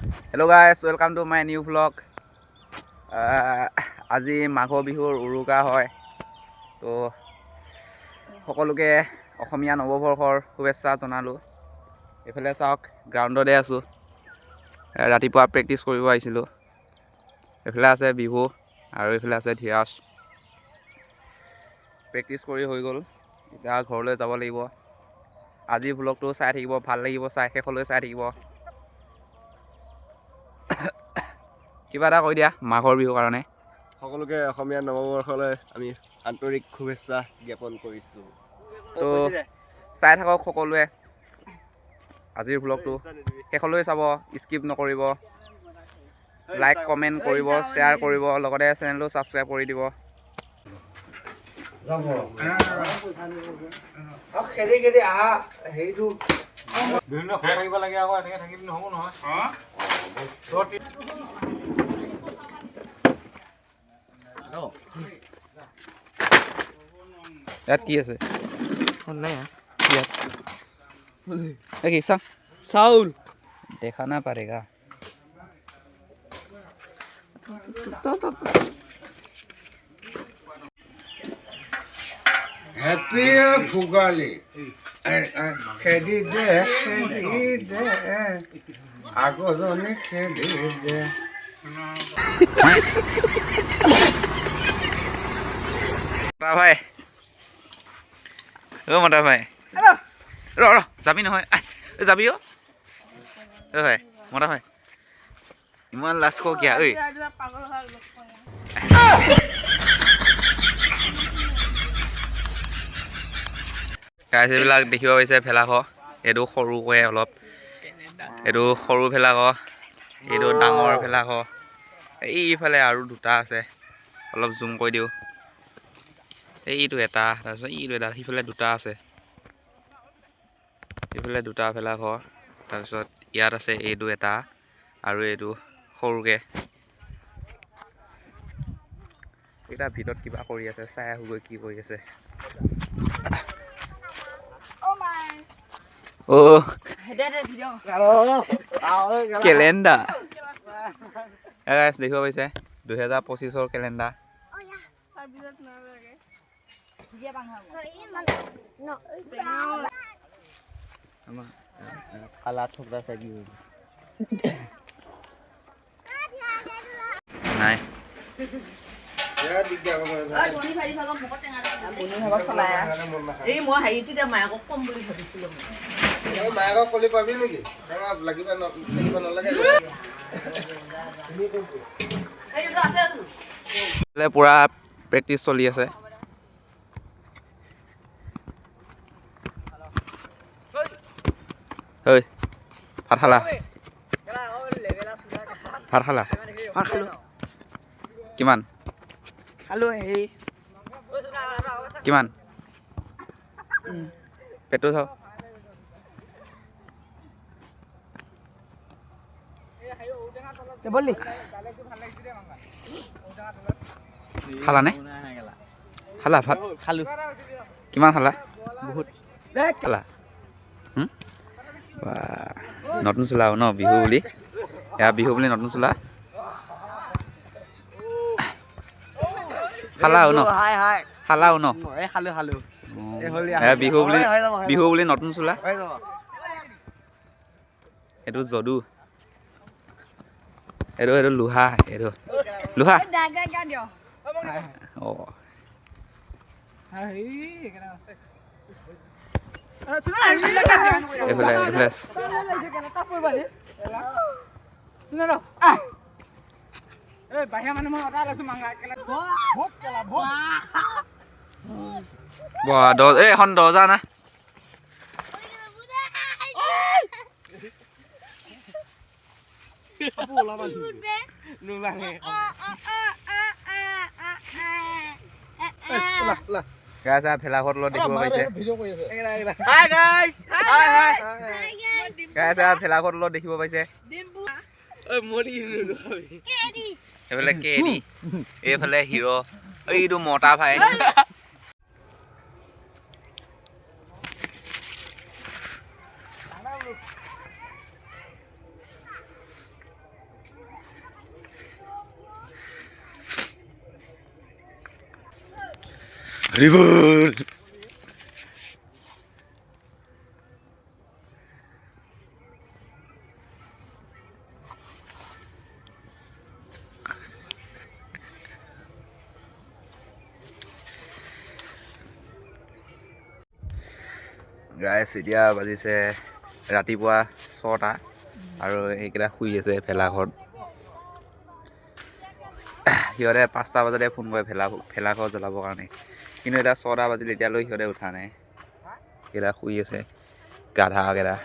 Hello guys, welcome to my new vlog. আজি মাঘৰ বিহুৰ উৰুকা হয়। তো সকলোকে অসমীয়া নৱবৰ্ষৰ শুভেচ্ছা জনালোঁ। এইফালে চাওক, গ্ৰাউণ্ডতে আছোঁ। ৰাতিপুৱা প্ৰেক্টিছ কৰিব আহিছিলোঁ। এইফালে আছে বিহু আৰু এইফালে আছে ধীৰাজ। প্ৰেক্টিছ কৰি হৈ গ'ল, এতিয়া ঘৰলৈ যাব লাগিব। আজিৰ ভ্লগটো চাই থাকিব, ভাল লাগিব চাই, শেষলৈ চাই থাকিব। কিবা এটা কৈ দিয়া মাঘৰ বিহুৰ কাৰণে। সকলোকে অসমীয়া নৱবৰ্ষলৈ আমি আন্তৰিক শুভেচ্ছা জ্ঞাপন কৰিছোঁ। তো চাই থাকক সকলোৱে আজিৰ ভ্লগটো, শেষলৈ চাব, স্কিপ নকৰিব। লাইক, কমেণ্ট কৰিব, শ্বেয়াৰ কৰিব, লগতে চেনেলটো ছাবস্ক্ৰাইব কৰি দিব। খেদি খেদি আহা হেৰিটো। বিভিন্ন ঘৰ থাকিব লাগে আকৌ, এনেকৈ থাকিলে নহ'ব নহয়। ইয়াত কি আছে? নাই। ইয়াত এই কি চাওঁ? চাউল। দেখা না পাৰেগা। হেপী ভোগালী। খেদি দে, খেদি দে, আগজনী খেদি দে। মতা ভাই, অ' মতা ভাই, ৰ ৰ, যাবি নহয়। আহ, ঐ যাবি। অ' অ' ভাই, মতা ভাই, ইমান লাজ কৰ কিয়া ঐ? গাইছ, এইবিলাক দেখিব পাইছে ভেলাঘৰ। এইটো সৰুকৈ অলপ, এইটো সৰু ভেলাঘৰ, এইটো ডাঙৰ ভেলাঘৰ। এইফালে আৰু দুটা আছে, অলপ জুম কৰি দিওঁ। এইটো এটা, তাৰপিছত এইটো এটা, সিফালে দুটা আছে। এইফালে দুটা ভেলাঘৰ। তাৰপিছত ইয়াত আছে এইটো এটা আৰু এইটো সৰুকৈ। এইকেইটা ভিতৰত কিবা কৰি আছে, চাই আহোগৈ কি কৰি আছে। অ' কেলেণ্ডাৰ দেখিব পাইছে, 2025ৰ কেলেণ্ডাৰ। কালা থোকৰা চাগি। নাই। এই মই হেৰি তেতিয়া মায়েকক ক'ম বুলি ভাবিছিলোঁ। মায়েকক কলি পাবি নেকি? টেঙা লাগিব লাগিব নালাগে। এইফালে পূৰা প্ৰেক্টিচ চলি আছে। ঐ, ভাত খালা? ভাত খালা? ভাত খালোঁ। কিমান? খালোঁ হেৰি। কিমান? পেটটো চাওঁ। বললি। খালানে? খালা ভাত? খালোঁ। কিমান খালা? বহুত। খালা? হুম? বাহ, নতুন চোলা ন বিহু বুলি, এয়া বিহু বুলি নতুন চোলা খালা আৰু ন? হাই হাই। খালা আৰু ন? এই খালোঁ খালোঁ। এয়া বিহু বুলি, হৈ যাব, হৈ যাব। বিহু বুলি নতুন চোলা। হৈ যাব। এইটো যদু, এইটো লোহা, এইটো লোহা। অঁ, এইফালে এইফালে বাহ, এই এখন দৰ্জা না? গাইছ, ভেলাঘৰ তলত দেখিব পাইছে। Hi guys, hi hi. গাইছ, ভেলাঘৰ তলত দেখিব পাইছে। এইফালে কেদি, এইফালে হিৰ', এইটো মতা ভাই। হৰিবল। গাইছ, এতিয়া বাজিছে ৰাতিপুৱা 6টা আৰু এইকেইটা শুই আছে ভেলাঘৰত। সিহঁতে 5টা বজাতে ফোন কৰে ভেলাঘৰ জ্বলাবৰ কাৰণে, কিন্তু এতিয়া 6টা বাজিল, এতিয়ালৈ সিহঁতে উঠা নাই। কেইটা শুই আছে গাধা কেইটা।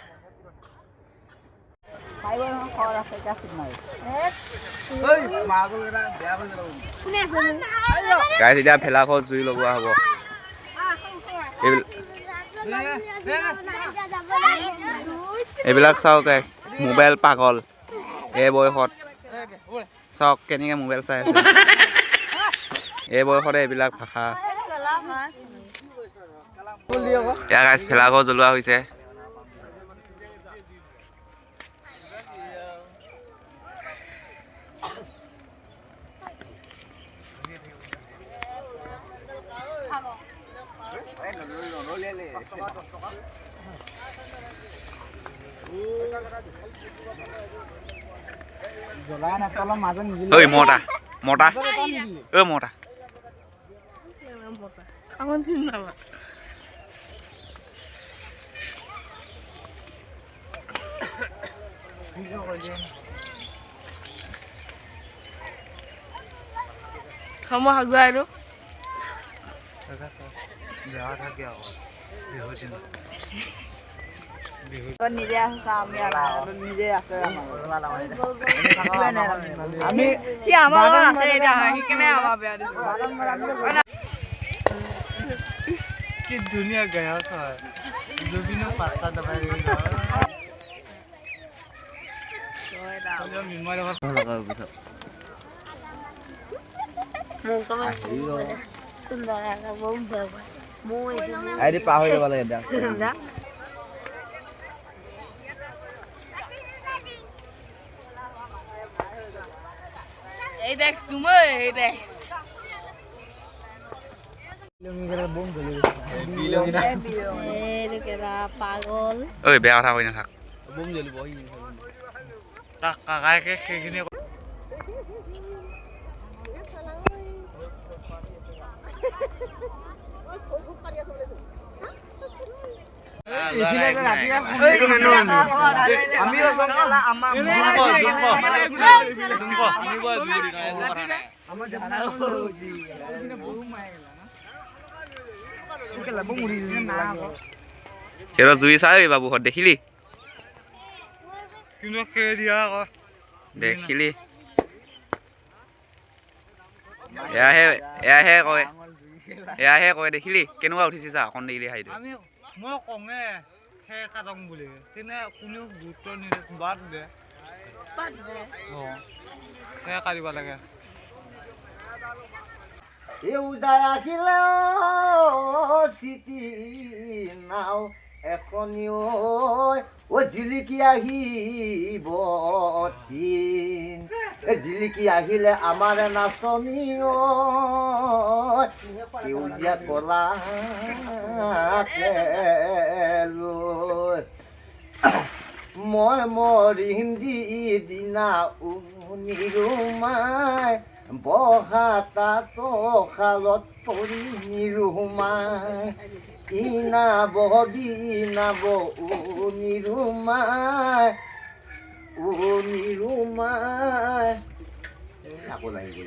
গাইছ, এতিয়া ভেলাঘৰত জুই লগোৱা হ'ব। এইবিলাক চাওক গাইছ, মোবাইল পাগল এই বয়সত। চাওক কেনেকৈ মোবাইল চাই আছে এই বয়সতে, এইবিলাক ভাষা। এতিয়া গাইছ, ভেলাঘৰ জ্বলোৱা হৈছে। ঐ মতা মতা, ঐ মতা। সময় হাগুৱাই আৰু নিজে আছে, আমি নিজে আছে, আমি সি আমাৰ লগত আছে এতিয়া, সেইকাৰণে আমাৰ বেয়া দিছে। কি ধুনীয়া গায়ক হয় জুবিনো, পাত্তা নাপায়। পাহৰি যাব লাগে। এই দেখ চুমে, এই দেখ। পাগল। ঐ, বেয়া কথা কৈ নাথাক। তাক কাকাইকে সেইখিনি। সিহঁতৰ জুই চাই বাবুহঁত দেখিলি? দেখিলি? এয়াহে এয়াহে কয়, এয়াহে কয়। দেখিলি কেনেকুৱা উঠিছে? চা অকণ, দেখিলি হাইটো? মই কমে খেৰ কাটং বুলি, তেনে কোনেও গুৰুত্ব নিদিয়ে। বাদ দে, অঁ, খেৰ কাটিব লাগে। সেউজাই আহিলে চিটি নাও এখনি ঐ জিলিকি আহিব দিন, জিলিকি আহিলে আমাৰ নাচনী ঐ সেউজীয়া কলা লৈ। মই মৰিম যিদিনা নিৰুমাই, বহা তাঁত শালত পৰি নিৰুমাই, ইনাব বিনাব ও নিৰুমাই, ও নিৰুমাই। আকৌ লাগি গ'ল।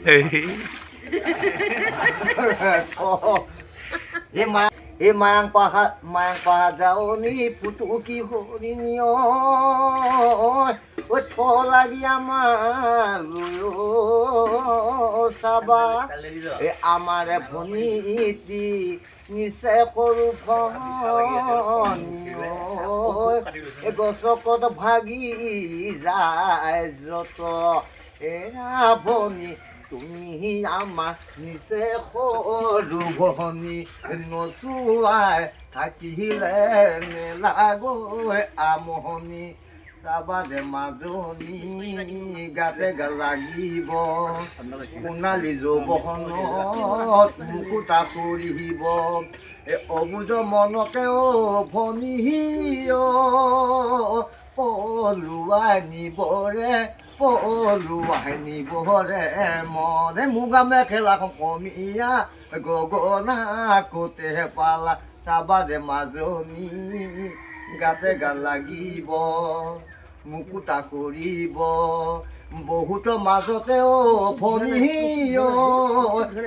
এই মায়াং পাহাৰ, মায়াং পাহাৰ যাৱনি ফুটুকি হৰিণী ঐ, থ লাগি আমাৰ চাবা। এই আমাৰে ভনীটি নিচে সৰু ভনী ঐ, গছকত ভাগি যায় যত। এৰা ভনী, তুমি আমাৰ নিচে সৰু ভনী, নচুৱাই থাকিলে নেলাগৈ আমনি। চাবাৰে মাজনী গাতে গা লাগিব, সোণালী যৌৱনত মুকুতা সৰিব। এ অবুজ মনকে অ ভনী অ পলুৱাই নিবৰে, পলুৱাই নিবৰে মনে। মুগা মেখেলাখন কমিয়া গগনা কোতে পালা, চাবাৰে মাজনী গাতে গা লাগিব, মুকুতা সৰিব। বহুতো মাজতে অ ভনী অ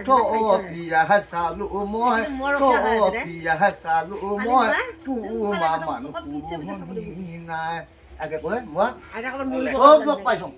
থপিয়া চালো মই, থপিয়া চালো মই, তোমাৰ মানুহ শুনি নাই। আগে কয় মই চব লগ পাইছোঁ।